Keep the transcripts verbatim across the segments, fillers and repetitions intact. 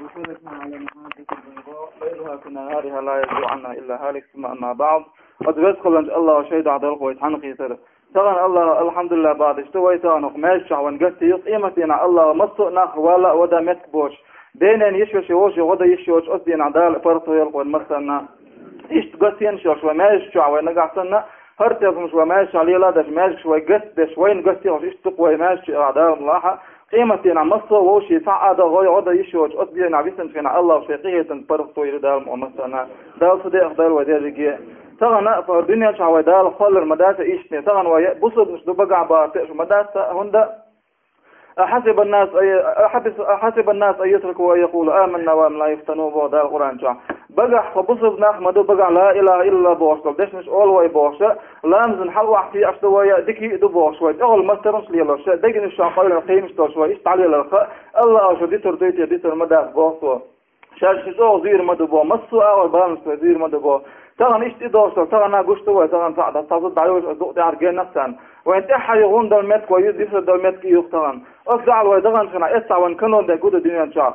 وسلكنا على محاجة البيضاء ليلها كنهارها لا يزيغ عنها إلا هالك، ثم أما بعد. Оцу веза хиллачу Аллахо шайн дуьхьа делахь вай цхьаьнакхетар. Тахана Аллахо, алхьамдулиллахӀ, бахьадеш ду вай тахана хӀокху маьждиг чохь вайна гатде йилла, къематдийнахь Аллахо массо а нах вала а, вада а меттиг боцуш, ден-ненан йиша-вешин вовшийн гӀо дан йиш йоцуш, оцу дийнахь Дала паргӀато йойла вайна массарна. Иштта гатдеш йолуш вай маьждиг чохь вай нагахь санна, хӀара тӀе хӀумаш вай маьждиг чохь лела а деш, маьждигаш вай гатдеш, вайна гатдеш, иштта ду-кх вай маьждиг чу а, Дала мукъалахь, къематдийнахь массо а вовшийн цхьа а дан гӀо, гӀо дан йиш йоцуш, оцу дийнахь висинчу хенахь Аллахо шайн къинхетамца паргӀато йойла Дала мукъалахь массарна. Дала цу декъах дойла вай дерриге. Тахана, хӀара дуьнен чохь вай Дала кхоллар ма дац, иштта. Тахана вай бусалбанаш ду багахь бахар тешаш ма дац, хӀунда «أحسب الناس أن، أحسب الناس أن يتركوا أن يقولوا آمنا وهم لا يفتنون», боху Дала Къуръан чохь. Багахь хӀокху бусалба нах ма ду, багахь ла илахӀа иллаллахӀ бохуш долу дешнаш олу вай бохуш, ламазна хьала охьатаьӀаш ду вай, дика а ду бохуш вай, тӀехула маттарш лелош, дегнаш чохь къевлина кхайнаш долуш вай, иштта дӀалеларх, Аллахо шу дитур дуй те, дитур ма дац боху цо. Шаьш ши чӀогӀа зуьйр ма ду боху, массо а агӀор баланаш вай зуьйр ма ду боху. Тахана иштта и догӀуш долу, тахана гуш ду вай, тахана цхьаъ дӀа цхьа зуда дӀайолуш, аса дукъ тӀаьхьара геннах царна. Вайн тӀаьххьара гӀуна долу меттиг вай ю, дисар долу меттиг и ю-кх тахана. Оцу дуьхьал вай даханчу хенахь эццахь вайн канон дан гу ду дуьнен чохь.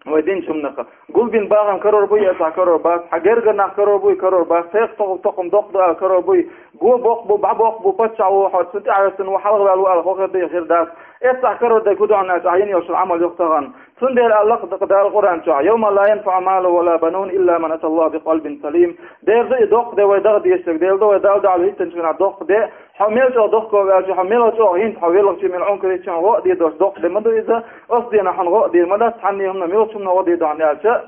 Вай динчу хӀуманах. Гулбина бахам карор буй, эццахь карор бац. Хьан гергара нах карор буй, карор бац. Тхайх тоху тохум доккха ду ала карор буй. Го боккха бу, бӀа боккха бу, паччахь ву хьо, цу тӀаьхьа верг хир ваьлла ву ала хӀун хир ду, хир дац. Эццахь карор дан гу ду хьуна аьлча, ахь йина йолуш Ӏамал ю-кх тахана. Цундела аьлла-кх Дала Къуръан чохь: «يوم لا ينفع مال ولا بنون إلا من أتى الله بقلب سليم». Дера ду и доккха де вай даха дезарг, дера ду вай Далла дуьхьал хӀиттинчу хенахь доккха де. Хьо мел чӀогӀа дохко ву аьлча, хьо мел чӀогӀа хӀинца хьо веллачу мел Ӏункариччан гӀо а дийр долуш доккха де ма ду иза. Оцу дийнахь хьуна гӀо а дийр ма дац, цхьанне хӀуманна мел чу хӀуманна гӀо дийр ду хьуна аьлча.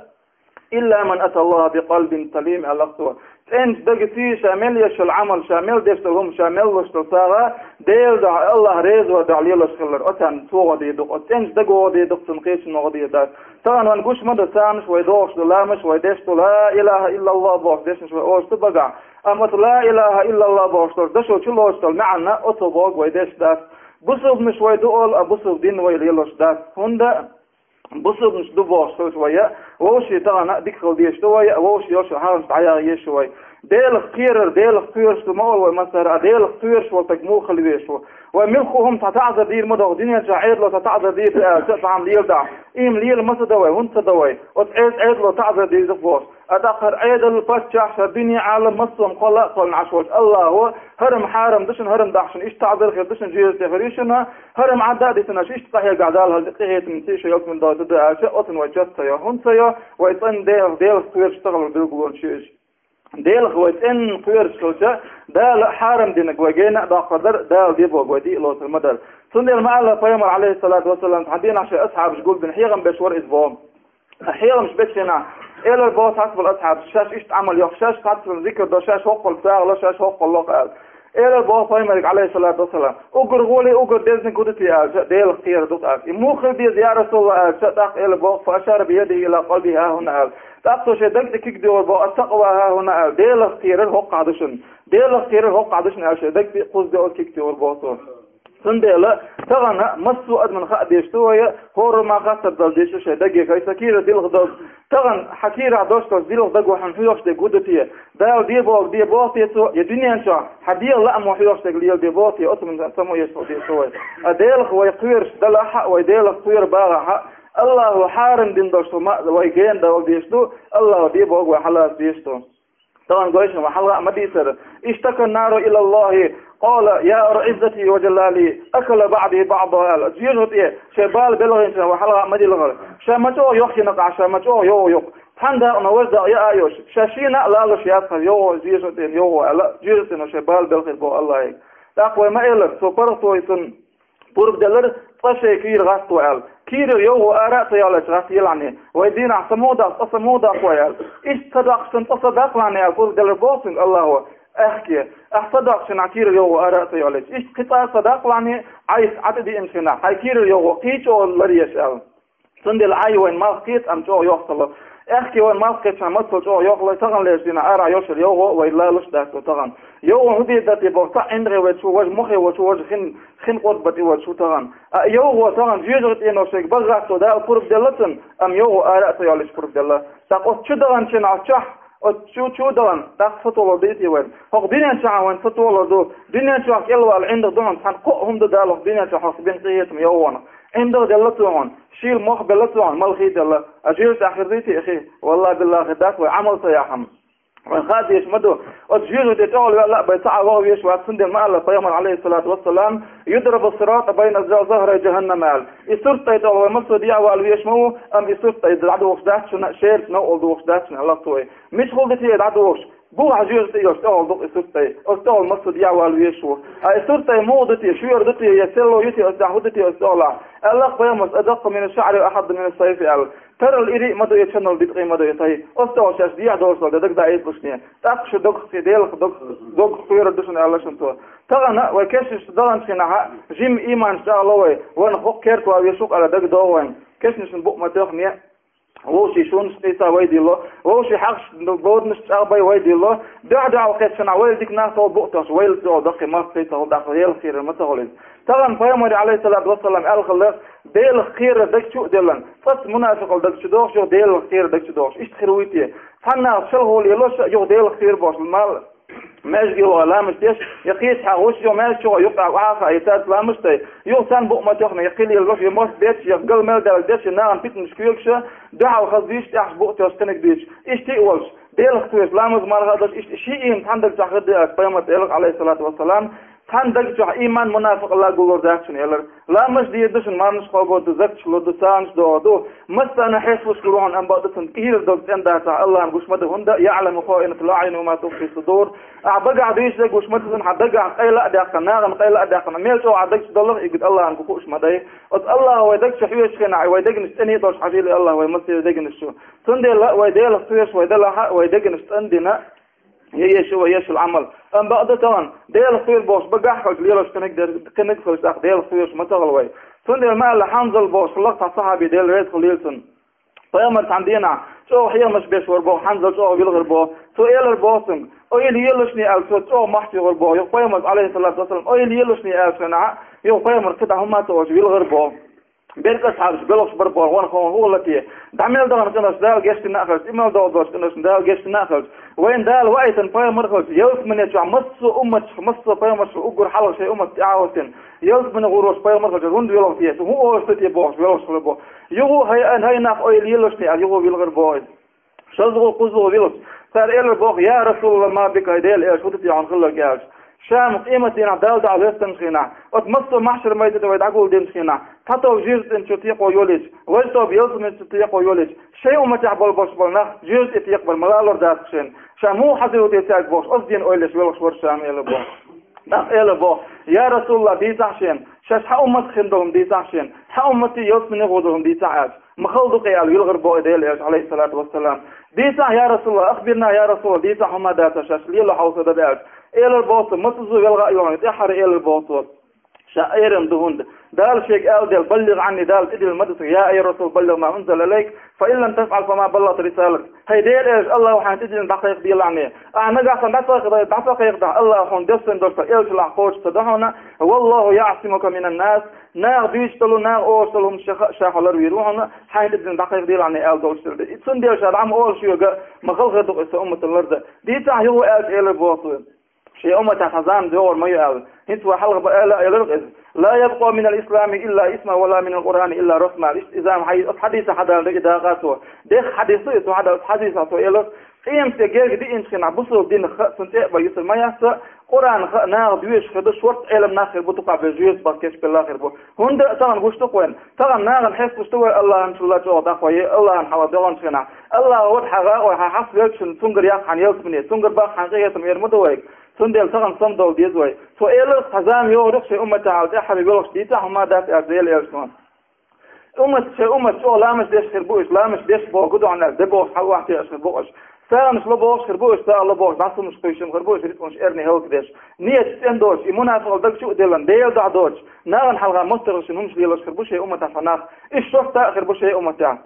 «إلا من أتى الله بقلب سليم», аьлла-кх цо. ЦӀеначу дага ца ю ша мел еш йолу Ӏамал, ша мел деш долу хӀума, ша мел луш долу сагӀа, Делан дуьхьа, Аллахь реза вар дуьхьа лелош хилар, оцарна цо гӀо дийр ду-кх, оцу цӀеначу даго гӀо дийр ду-кх, цунна кхечунна гӀо дийр дац. Тахана вайн гуш ма ду, царнаш вай дохуш ду, ламазаш вай деш ду, «لا إله إلا الله» бохуш дешнаш вай олуш ду багахь. Амма оцу «لا إله إلا الله» бохуш долчу дашо чу лоцуш долу маьӀна оцо бохург вай деш дац. Бусалбанаш вай ду олу, а бусалба дин вай лелош дац. ХӀунда? Бусалбанаш ду бохуш хилча вай, вовшийн тахана дика хила дезаш ду вай, вовшийн йолчу хьалхашка дӀаяха езаш вай. Делах кхерар, Делах кхоьруш ду ма олу вай массара, а Делах кхоьруш волу стаг муха хила везаш ву? Вай муьлхха хӀума цхьа таӀзар дийр ма доху, дуьнен чохь Ӏедало цхьа таӀзар дийр ду аьлча, цхьа хӀума леладахь. И хӀума лела ма ца до вай, хӀунда ца до вай? Оцу Ӏед-, Ӏедало таӀзар дийр ду-кх бохуш. А тӀаккха хӀара Ӏедал, паччахь, хӀара дуьне, Ӏалам, массо а кхолла а кхоьллина Ӏаш волчу Аллахо, хӀара-м хьарам ду шуна, хӀара-м дахь шуна, иштта таӀзар хир ду шуна, жоьжахате хир ю шуна, хӀара-м Ӏадда а дитина аша, иштта къахьегахь Дала хӀара къинхетамца ша ялсамани дойла ду аьлча, оцунна вай чот ца йо. ХӀунда ца йо? Вай цӀена Делах, Делах кхоьруш ца хилар билгалонаш ю иза. Делах вай цӀена кхоьруш хилча, Дала хьарам динарг вай гена а доккхур дара, Дала де бохург вай тӀе а лоцур ма дара. Цундела ма аьлла пайхамар, Ӏалайхиссалату вассалам, цхьана дийнахь шен асхьабаш гулбина хьехам беш вара иза боху. Хьехамаш бечу хенахь, элар боху цхьацболу асхьабаш, шаьш иштта Ӏамал йо-кх, шаьш цхьацболу зикр до, шаьш хӀоккхул сагӀа ло, шаьш хӀоккхул ло-кх аьлла. Элар боху пайхамарга, Ӏалайхиссалату вассалам: «Уггар гӀоле, уггар дезаниг хӀун ду те?» аьлча, Делах кхерар ду-кх аьлла. И муха хила деза, я Расулаллахь, аьлча, тӀаккха элар боху: «فأشار بيده إلى قلبه ها هنا», аьлла. ТӀаккха цо шен даг тӀе куьг дуьйхура боху: «التقوى ها هنا», аьлла. Делах кхерар хӀокхахь ду шуна. Делах кхерар хӀокхахь ду шуна, аьлла, шен даг тӀе кхузза дуьйхура куьг дуьйхура боху цо. Цундела тахана массо а адамна хаа дезаш ду вай, хӀорамма хаттар дала дезаш ду шайн даге, хӀай сан кийрара дилха долчу. Тахана хьан кийрахь долуш долчу дилха даго хьуна хьоьхуш дерг хӀун ду те? Дала де бохург де боху те цо, я дуьнен чохь хьан дегӀан лаамо хьоьхуш дерг леладе боху те? Оцу хӀуманна самоеш хила деза ду вай. Ткъа Делах вай кхоьруш далахь а, вай Делах кхоьру багӀахь а, Аллахо хьарам дина долуш хӀума вай гена дала дезаш ду, Аллахо де бохург вай хьалаца дезаш ду. Тахана гой шуна, вай хьалха а ма дийцара: «اشتكى النار إلى الله، قال: يا عزتي وجلالي، أكل بعضي بعضا», аьлла. Жоьжахати тӀе шайн бала белхийначарна вай хьалха а ма дилхара. Ша ма чӀогӀа йохкина къа, ша ма чӀогӀа йогӀу юкъа. Цхьана дакъа но важа дакъа яа а йолуш, ша шена а лалуш яц хӀара йогӀу, жоьжахатина йогӀу аьлла, жоьжахатина шайн бала белхийра боху Аллахьига. ТӀаккха вай ма элара, цо паргӀато йойла цунна. Пурба делира, цкъа шайн кийра гӀатто аьлла. Кийрара йовхо ара а ца йолуьйтуш гӀаттаелахьаний, вай дийнахь са муха даккха, цкъа са муха даккха аьлла. Иштта са даккхаш санна, цкъа са даккхалахьаний аьлла, пурба делира боху цуьнга Аллахо. Аьхке, ахь са даккхаш санна, ахь кийрара йовхо ара а ца йолуьйтуш. Иштта кхин цкъа а са даккхалахьаний, Ӏайса Ӏа тӀе диъначу хенахь, хьайн кийрара йовхо кхин а чӀогӀа лар еш аьлла. Цундела Ӏай вайна малх кхета, амма чӀогӀа йохка ца ло. Аьхке вайна малх кхетчахьана, мацалла чӀогӀа йохка ло, таханлерчу дийнахь арахь йолуш йолу йовхо вай лалуш дац цо тахана. Йовхо хӀун дийр дара те боху, цхьаъ ӀиндагӀе вайчу, важа мохе вайчу, важа хин, хин къорда бан тӀе вайчу тахана. А йовхо тахана жоьжахати тӀе но шайга бахара гӀатто Дала пурба делла цунна, амма йовхо ара а ца йолуьйтуш пурба делла. ТӀаккха оцу чу даханчу хенахь чохь, оцу чу, чу дахана, тӀаккха сатохалур дийр те вайна? ХӀокху дуьнен чохь вайна сатохалур ду, дуьнен чохь кӀелвала ӀиндагӀ ду хьуна, цхьана кхоъ хӀума ду Дала хӀокху дуьнен чохь хьоьца бина къинхетам йовхонах. ӀиндагӀ делла цо хьуна. шийла мох белла цунна, мала хи делла, а жуьрта хир дий те хи? Валлахи биллахи, дац вай Ӏамал ца яхь-м. Вайн хадийш ма ду, оцу жуьрта тӀе тӀехула ваьлла а бай, цхьа а вогӀу веш вац, цундела ма аьлла пайхамар, алейхиссалату вассалам: «Юдрабу сирату байна захрай джаханнам», – аьлла. И сурт тӀе тӀехула вай массо а дехьавала веш ма ву, амма и сурт тӀе дӀадохуш дац шуна, шерца новкъал дохуш дац шуна, аьлла цо. Мичахула ду те дӀадохуш? Бухахь жуьрта тӀе йолуш тӀехула ду-кх и сурт тӀе. Оцу тӀехула массо а дехьавала веш ву. А и сурт тӀе муха ду те, шуьйра ду те, я селло ю те, оцу тӀехь хӀун ду те оцу тӀехула? Аьлла-кх пайхамарс: «Адаккху мина шаӀри ахьадду мина сайфи», – аьлла. Тарал ирий а ма ду и, чанал диткъий ма ду и тай. Оцу тӀехула шаьш дехьа долуш долу дагадоуьйтуш шуна. ТӀаккха шу догах, Делах дог, догах кхоьрур ду шуна, аьлла шуна цо. Тахана вай кешнаш даханчу хенахь, жимма ийманаш чӀагӀло вай, вайна хӀокху керта ван веш ву-кх аьлла дагадогӀу вайна. Кешнашна букъ ма тоьхна. Вовшийн шунашца вай дилло, вовшийн хьагӀашна боданаш чӀагӀбай вай дилло. Дуьхьа-дуьхьал кхетча шуна вайла дика нах тоху букъ тоьхча, вайла чӀогӀа даккхий, массо а тайпа гӀуллакх, Делах кхерар ма ца хуьлийла. Тахана пайхамаре, алейхиссалату вассалам, аьлла хилларх, Делах кхерар даг чу а деллан, цкъацца мунафикъал даг чу дохуш, юха Делах кхерар даг чу дохуш. Иштта хир вуй те? Цхьаннах шалхо лелош а, юха Делах кхер бохуш, мал маьждиге ваха ламаз деш, я кхечахьа гӀуш, юха маьждиг чу юкъахь охьа а хаа, я цаьрца ламаз а тай, юха царна букъ ма тоьхна, я кхин лелош, я мостагӀ бетташ, я галмел даьлла деш, я нахана питанаш куьйгаш, дуьхьал хаза дуьйцуш, тӀехьаш букъ тоьхча кхиниг дуьйцуш. Иштта а волуш, Делах кхоьруш, ламаз-марха а долуш, иштта шен ийман цхьана даг чохь хир ду аьлча, пайхамар элира, алейхиссалату вассалам, цхьана даг чохь ийман мунафикъалла гуллур дац шуна, элира. Ламаз дийр ду шуна, марнаш кхобур ду, закаташ лур ду, царнаш догӀур ду. Массарна хьесапаш гур ву хьуна, амма бакъду цунна кӀийра дог цӀена дацахь, Аллахьна гуш ма ду хӀунда, яӀламу хаинатал аӀюни ва ма тухфи судур. Ахьа багахь дуьйцуш дерг гуш ма ду цунна, хьан дагахь къайла а даьккхина, нахана къайла а даьккхина, мел чӀогӀа даг чу даллалц и гуд Аллахьна гуш ма дай. Оцу Аллахьа вай даг чу хьоьжучу хенахь, вай дегнаш цӀена а долуш хьажийла Аллахьа вай массеран дегнаш чу. Цундела вай Делах кхоьруш вай делахь а, вай дегнаш цӀандина, я еша вай ешал Ӏамал. Амма бакъду тахана, Делах кхоьру бохуш багахь а хилча, лелош кхиниг дер-, кхиниг а хилча, тӀаккха Делах кхоьруш ма ца хуьлу вай. Цундела ма аьлла, Хьанзал бохуш хилла цхьа сахьаби, Дела реза хуьлийла цунна. Пайхамар цхьана дийнахь чӀогӀа хьехамаш беш вара боху, Хьанзал чӀогӀа вилхира боху. Цо элира боху цуьнга: «Ойла елаш шуна», – аьлла, цо чӀогӀа мохь туьйхира боху. Юха пайхамарс, алейхиссалату вассалам, «Ойла елаш шуна», – аьлла шуна, юха пайхамар кхидӀа хӀумма а ца олуш вилхира боху. Беркат хьабаш белхаш бар боху, ван хьуна хӀун хилла те? ДӀа мел дахана къиношна Дала гечдина а хилча, тӀе мел догӀу долчу къиношна Дала гечдина а хилча, вайна Дала ваийтина пайхамар а хилча, ялсамане чохь массо а умматашка, массо а пайхамаршка уггар хьалха шайн уммат тӀаьхьа а хӀоттийна, ялсамане гӀур волуш пайхамар хилча, хӀунда велха те, хӀун олуш ду те бохуш велхаш хилла боху. Юха хӀай, хӀай нах, ойла елаш шуна аьлла, юха вилхира боху иза. ШозгӀа, кхузгӀа вилхаш, цара элира боху: «Я Расулаллах, ма бика, хӀай Делан элча, хӀун ду те хьуна хилларг?» – аьлча. Ша-м къемат дийнахь Далла дуьхьал хӀоьттинчу хенахь, оцу массо а махьшар-майдане вай дӀагулдинчу хенахь, цхьа тоба жоьжахатин чу текъо йолийча, вай тоба ялсамани чу текъо йолийча, шайн умматехь болу, болуш болу нах жоьжахате текхабар ма лалур дацара шайна. Ша муха хьажийла те цаьрга бохуш, оцу ден ойла еш велхаш вара ша-м, элира боху. ТӀаккха элира боху: «Я Расулаллах, дийцахь шена, шаьш хьан умматах хин долу хӀума дийцахь шена, хьан умматан ялсамане гӀур долу хӀума дийцахь», – аьлча. «Ма хала ду-кх», – аьлла, вилхира боху и Делан элча, алейхиссалату вассалам. «Дийцахь, я Расулаллах, ахбирна, я Расулаллах, дийцахь, хӀумма дацахь шаьш, лела хьовса дан», – аьлча. Элира боху цо: «Маца зу велха а йолу, тӀаьххьара», – элира боху цо. Ша эрна ду хӀунда. Дала шега аьлла дела, «Баллигъ Ӏанни», Дала тӀедиллина ма ду цунга: «Я айюхьар-расул, баллигъ ма унзила илайк, фа ин лам тафъал, фа ма баллагъта рисалатах». ХӀай Делан элча, Аллаха хьайна тӀедиллина дӀакхайкхаделахь. Ахьа нагахь санна дӀа ца кхайкхадахь, дӀа ца кхайкхадахь, Аллаха хьуна доьссина долуш долу элчанах кхочуш ца до хьуна. «Валлаху яӀсимука минан нас». Наха дуьйцуш долу, наха олуш долу хӀуманаш ша, ша хьо ларвийр ву хьуна, хьайна тӀедиллина дӀакхайкхаделахь аьлла долуш дела. И цундела ша дӀа ма олу шуьга, ма хала хир ду-кх иза сан умматан лардан. Дийцахь юха аьлча, элира боху цо. Шен умматехь цхьа зама догӀур ма ю аьлла. ХӀинца вай хьалха бан аьлла а элира иза: «Ла ябкъа минал ислами илла исман ва ла минал Къуръани илла расман». Иштта и зама хьай-, оцу хьадисехь хьадалла дагадогӀу цо. Дехха хьадис ду иза, цо хьадал-, оцу хьадисехь цо элира: къематде герга диъначу хенахь бусалба динах а, цунна цӀе а бан юсур ма яц а, Къуръанах а наха доьшуш хир ду, шортта Ӏелам нах хир бу, тукхахь бен жоьжахате бахка кечбелла хир бу. ХӀунда а тахана гуш ду-кх вайна. Тахана нахана хьесташ ду вай Аллахьан чулла чӀогӀа дӀахойе, Аллахьан хьалха догӀанчу хенахь. Аллахьа вара хьан гӀа а гӀой, хьан хьаста велча шуна, цунгара яккха хьан ялсамане, цунгара баккха хьан къинхетам эр ма ду вайга. Цундела тахана самадовла деза вай. Цо элира, цхьа зама йогӀур ю-кх шайн умматехь аьлла, тӀаьххьара велхаш дийцахь хӀумма дац аьлла Делан элчано. Уммат, шайн уммат чӀогӀа ламаз деш хир бу уьш, ламаз деш боху гу дохьна аьлла, де бохуш хьала охьатаьӀаш хир бу уьш. СагӀанаш ло бохуш хир бу уьш, сагӀа ло бохуш, дӀасамаш кхуьйсуш хир бу уьш, рицкъанаш эрна хӀаллакдеш. Ният цӀена доцуш, и мунафикъал даг чу а деллан, Делан дуьхьа доцуш, нахана хьалха моттаргӀа шина хӀуманаш лелош хир бу шайн умматехь цхьа нах. Иштта шортта а хир бу шайн умматехь.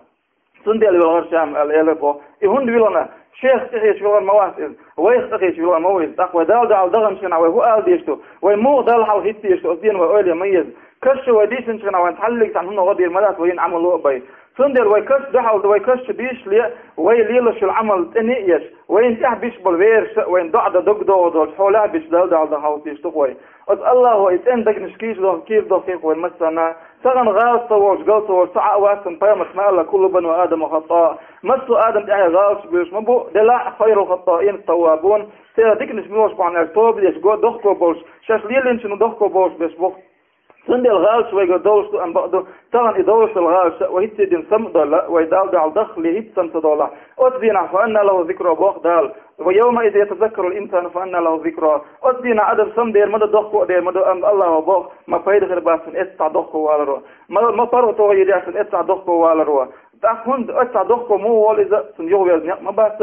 Цундела вилхира ша-м аьлла элира боху. И хӀунда вилхина? Шех тӀехьечу вилхар ма вац иза. Вайх тӀехьечу вилхар ма ву иза. ТӀаккха вай Далла дуьхьал даханчу хенахь вай хӀун ала дезаш ду? Вай муха Далла хьалха хӀитта дезаш ду? Оцу дена вай ойла ян ма еза. Каш чу вай дийшинчу хенахь вайн цхьаллиг цхьана хӀума гӀо дийр ма дац, вайна Ӏамало а бай. Цундела вай каш дуьхьал, вай каш чу бийшале, вай лелаш йолу Ӏамал тӀе а еш, вайна тӀехь бийш болу вераша, вайна доӀа дан дог догӀу долчу хьолехь бийш Далла дуьхьал дан хьовсийша ду вай. Оцу Аллахо и цӀена дегнаш кийча доху, кийра доху кхин вайн массарна. Тахана гӀалат ца волуш, гал ца волуш, цхьа а вац цунна, пайхамарс ма аьлла: «Куллу бану Адама хатта». Массо а адам тӀехь гӀалаташ буьйлуш ма бу, делахь а хайрул хаттаина таввабун. Церан диканаш муьлш бахьана аьлча, тоба деш го дохко болуш, шаьш лелийначунна дохко болуш беш бу. Цундела гӀалаташ вайгара довлуш ду, амма бакъ ду, тахана и довлуш долу гӀалаташ вай хӀинцца дина самадолла, вай Далла дуьхьал даххале хӀинцца сама ца долахь. Оцу дийнахь фа анна лаху зикро боху Дала. Ва йовма иза ятазаккарул инсану фа анна лаху зикро. Оцу дийнахь адам самадер ма ду, дохко а дер ма ду, амма Аллахо боху, ма пайда хир бац цунна эццахь дохко валаро. Ма, ма паргӀато йир яц цунна эццахь дохко валаро. ТӀаккха хӀунда эццахь дохко муха волу иза, цунна юхавеза некъ ма бац.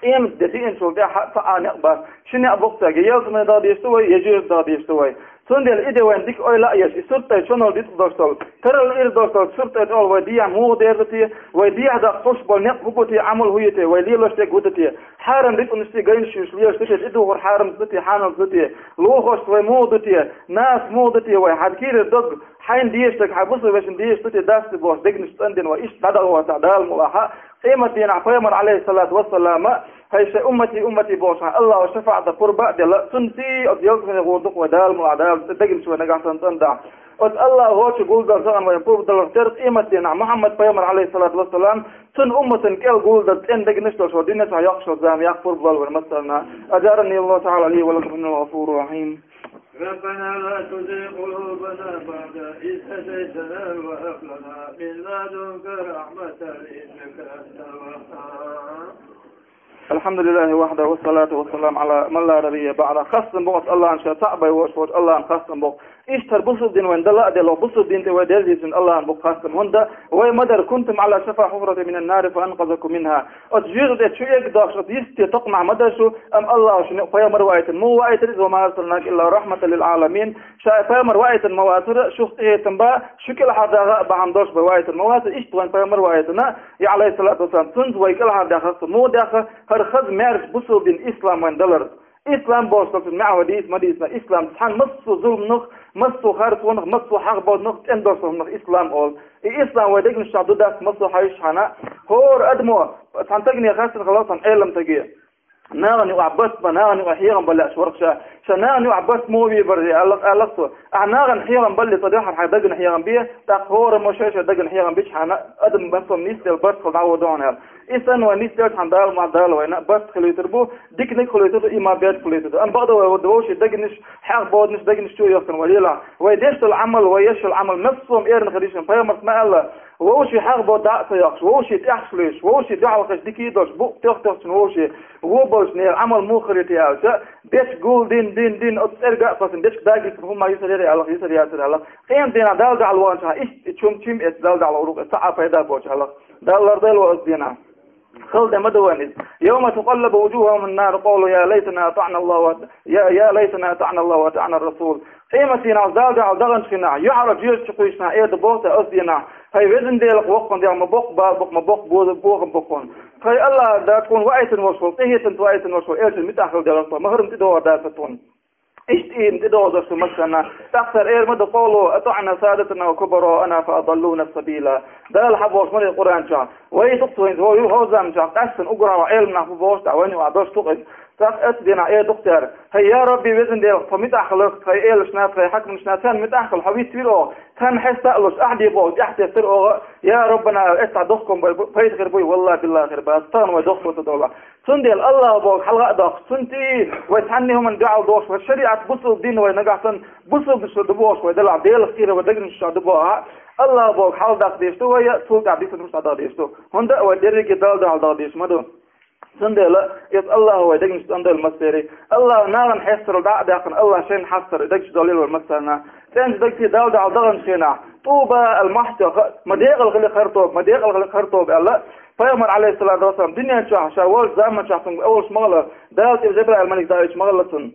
Къемат де диъначул тӀаьхьа цхьа а некъ бац. Ши некъ бу-кх цаьрга: я ялсамане даха дезаш ду вай, я жоьжахате даха дезаш ду вай. Цундела и де вайна дика ойла а еш, и сурт тӀе чонал дицкъа долуш долу, тарал ира долуш долу сурт тӀе тӀехула вай дехьа муха дер ду те, вай дехьа даккха хӀуш болу некъ хӀун бу те, Ӏамал хӀун ю те, вай лелош дерг хӀун ду те, хьарам рицкъанашца, гайнаш юьйш лелаш ду те, и духур хьарамца ду те, хьаналца ду те, лохошца вай муха ду те, наса муха ду те вай, хьан кийрара дог, хьайна дезаш дерг, хьан бусалба вешина дезаш ду те, дац те бохуш, дегнаш цӀандина вай, иштта дӀадахьа вацахь Дала мукъалахь, къемат дийнахь пайхамар, алейхиссалату вассалама, хӀай шайн уммати, уммати бохуш, Аллахо шафаӀат дан пурба а делла, цунна тӀе оцу ялсамане гӀур ду-кх вай Дала мукъалахь, Дала дегнаш вай нагахь санна цӀандаьхь. Оцу Аллахочо гулдалар сагӀан вайн пурба далар тера къемат дийнахь Мухьаммад пайхамар, алейхиссалату вассалам, цунна умматан кӀел гулдалар цӀена дегнаш долуш вай дуьнен чохь йоккхуш йолу зама яккха пурба лол вай массарна. Аджарани Аллаху таӀала ли ва лакум, иннаху гӀафуру рахьим. ربنا لا تزغ قلوبنا بعد إذ هديتنا وهب لنا من لدنك رحمة إنك أنت الوهاب. Алхьамдулиллахи вахьда, вассалату вассаламу Ӏала ман ла набийя баӀда. Хастам бу-кх Аллахьан, ша цхьаъ бен воцуш волчу Аллахьан хастам бу-кх. Иштта хӀара бусулба дин вайн дала а делла, бусулба дин тӀе вай дерзийчун Аллахьан бу-кх хастам. ХӀунда вай ма дара: «Кунтум Ӏала шафа хьуфратин минан нари фа анкъазакум минхьа». Оцу жоьжахати тӀе чу эгга дохуш, оцу йисте токъамехь ма дара шу, амма Аллахо шуна пайхамар ваийтина. Муха ваийтира иза? «Ва ма арсалнака илла рахьматан лил Ӏаламин». Ша пайхамар ваийтина ма вацара, шух къинхетам бан, шу кӀелхьардахар а бахьана долуш бен ваийтина ма вацара, иштта вайн пайхамар ваийтина, и, алейхиссалату вассалам, цуьнца вай кӀелхьардаьхна хӀара, муха даьхна хӀара хаза маьрша бусулба дин ислам вайн далар. Ислам бохуш долчун маьӀна вай дийца ма дийцина, ислам цхьана массо а зуламнах, массо а харцонах, массо а хьагӀ-бодунах, цӀена долуш долу хӀуманах ислам олу. И ислам вай дегнаш чохь ду дац массо а хьаьжчхьана, хӀора адамо, цхьана стагане хастам хилла цхьана Ӏелам стаге. Нахана юкъахь барт бан, нахана юкъахь хьехам бан лаьаш вара-кх ша. Ша нахана юкъахь барт муха бийр бара, аьлла-кх, аьлла-кх цо. Ахьа нахана хьехам балале, цо дуьххьара хьайн дагна хьехам бе, тӀаккха хӀораммо шай-шай дагна хьехам бичхьана, адам массо а нисделла барт хила дӀавоьду хьуна аьлла. И санна вайн нисделчхьана Дала мукъ лахь, Дала вайна барт хуьлуьйтур бу, диканиг хуьлуьйтур ду, иман беркат хуьлуьйтур ду. Амма бакъда вай вовшийн дагнаш, хьагӀ-бодунаш, дагнаш чу а йохкана вай лелахь. Вай деш долу Ӏамал, вай еш йолу Ӏамал массо а эрна хир ю шуна, пайхамарс ма аьлла: «Вовшийн хьагӀ-бода дӀа а ца йоккхуш, вовшийн тӀехьашка луьйш, вовшийн дуьхьал хезаш дика йийдолуш, букъ тоьхна-тоьхначун вовшийн вон болчу нехан Ӏамал муха хир ю те?» аьлча, дечка гул дин, дин, дин, оцу цӀерга а кхоьссина, дечка дагийта хӀумма юьсур яра аьлла-кх, юьсур яцара аьлла-кх. Къемат дийнахь Далла дуьхьал ваханчохь иштта и чум, чим эцна Далла дуьхьал гӀур ду-кх, цхьа а пайда боцуш аьлла-кх. Далла лардойла вай оцу дийнахь. Хала де ма ду вайн иза. «Йовма тукъаллабу вуджухухум фин-нари, къалу я лайтана атаӀна Аллаха ва, я, я лайтана атаӀна Аллаха ва атаӀна ар-расул». Къемат дийнахь Далла дуьхьал даханчу хенахь, юьхьӀаьржа жоьжахати кхуьйсучу нахь эр ду боху те оцу дийнахь: «ХӀай везан Дела, воккхун дегӀ ма боккху, бала боккху, ма боккху, боза, бохам боккхун. ХӀай Аллах, да тхуна ваийтина волуш волу, къинхетамца ваийтина волуш волу элчанна муьтӀахь хила делахь тхо, ма хӀара муьтӀахь догӀур дац тхуна». Иштта и муьтӀахь догӀуш ду массарна. ТӀаккха цара эр ма ду: «Къалу атаӀна садатана ва кубараана фа адаллуна ас-сабила». Дала хьан бохуш ма ду Къуръан чохь: «Вай ду-кх цо хӀинца, вовшийн хӀокху заман чохь къаьстина уггар хьалха Ӏелам нах бу бохуш, тӀаккха вайна юкъахь долуш ду-кх иза». ТӀаккха оцу дийнахь эр ду-кх цара: «ХӀай, я Рабби, везан Дела, тхо муьтӀахь хиларх, тхайн элашна, тхайн хьаькамашна, царна муьтӀахь хила, хьо виттавира оха, царна хьеста а луш, ахьа де боху, тӀаьхьатеттара оха, я Раббана, эццахь дохкун бай, пайда хир буй, валлахӀи, биллахӀи хир бац, тахана вай дохко ца долахь». Цундела Аллах боху хьалха а доккхуш, цунна тӀе вай цхьанне хӀуманна дуьхьал дохуш, вай шариӀат бусулба дин вай нагахь санна, бусулба дин ду бохуш вай делахь, Делах кхера вай дагнаш чохь ду бохахь, Аллах боху хьалха даха дезаш ду вай, я цул тӀаьхьа дисина хӀуманаш даха дезаш ду. ХӀунда а вай дерриге Далла дуьхьал даха дезаш ма ду. Цундела иза Аллах вай дегнаш цӀандойла массерий. Аллах нахана хьестарал дӀа а даьккхина, Аллах шайна хьастар дагчу долийла вай массарна. ЦӀеначу дагций Далла дуьхьал даханчу хенахь, тӀуба ал-мухьсинин, ма декъала хили хӀара тоба, ма декъала хили хӀара тоба аьлла, пайхамар, алейхиссалату вассалам, дуьнен чохь ша волчу заман чохь цунга олуш ма хилла, Дала тӀе Жабраил малик даийташ ма хилла цунна.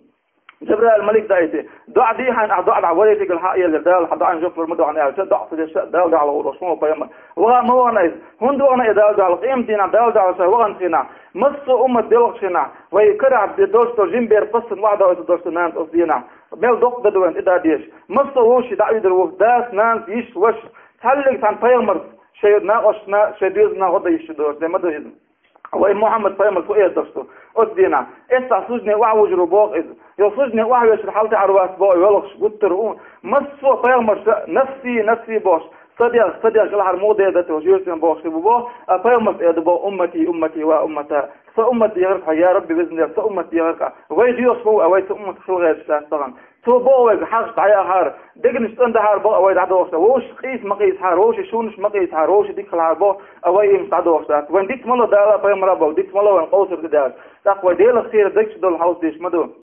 Жабраил малик даийти: «ДоӀа де хьайна, ахь доӀа дӀа варе стигала хьа а елира, Дала хьан доӀан жоп лур ма ду хьуна», аьлча, доӀа ца деш Далла дуьхьал вахана вай пайхамар. Ваха ма вахана иза. ХӀунда вахана и Далла дуьхьал? Къемат дийнахь Далла дуьхьал ша ваханчу хенахь, массо а уммат делхачу хенахь, вай карахь де долуш долу жима бер пассана охьадоуьйтур долуш ду нанас оцу дийнахь. Мел доккха дан ду вайна тӀе дан дезаш. Массо а вовшийн дӀа а вийр ву, дас, нанас, йиш, ваша, цхьаллиг цхьана пайхамарца шайн накъосташна, шайн доьзална гӀо дан йиш йолуш де ма ду иза. Вай Мухьаммад пайхамар фу эр даш ду оцу дийнахь? Эццахь служебни охьавужур ву боху иза. Йо, служебни охьавешар хьал тӀе Ӏар вац боху, йолхуш гуттар а ву. Массо а пайхамарша нафси, нафси бохуш, са дегӀ, са дегӀ кӀелхьара муха дер дара, жоьжахатин бохуш хир бу боху, а пайхамарша эр ду боху: уммати, уммати ва уммата. Сан уммат дехар-кх хьо, я Рабби, везан Дела, сан уммат дехар-кх. Вай доьхуш ма ву, а вай сан уммат хила гӀерташ дац тахана. Цо боху вайга: хьагӀаш дӀаяхьара, дегнаш цӀандахьара боху, а вай дӀадохуш дац. Вовшашна къийса ма къийсахьара, вовшийн шунаш ма къийсахьара, вовшийн дика хилахьара боху, а вай иймаш дӀадохуш дац. Вайн диц ма ло Дала, пайхамара боху, диц ма ло вайн къовсар ца деш. ТӀаккха вай Делах кхера дагчу долу хьовсадеш ма ду.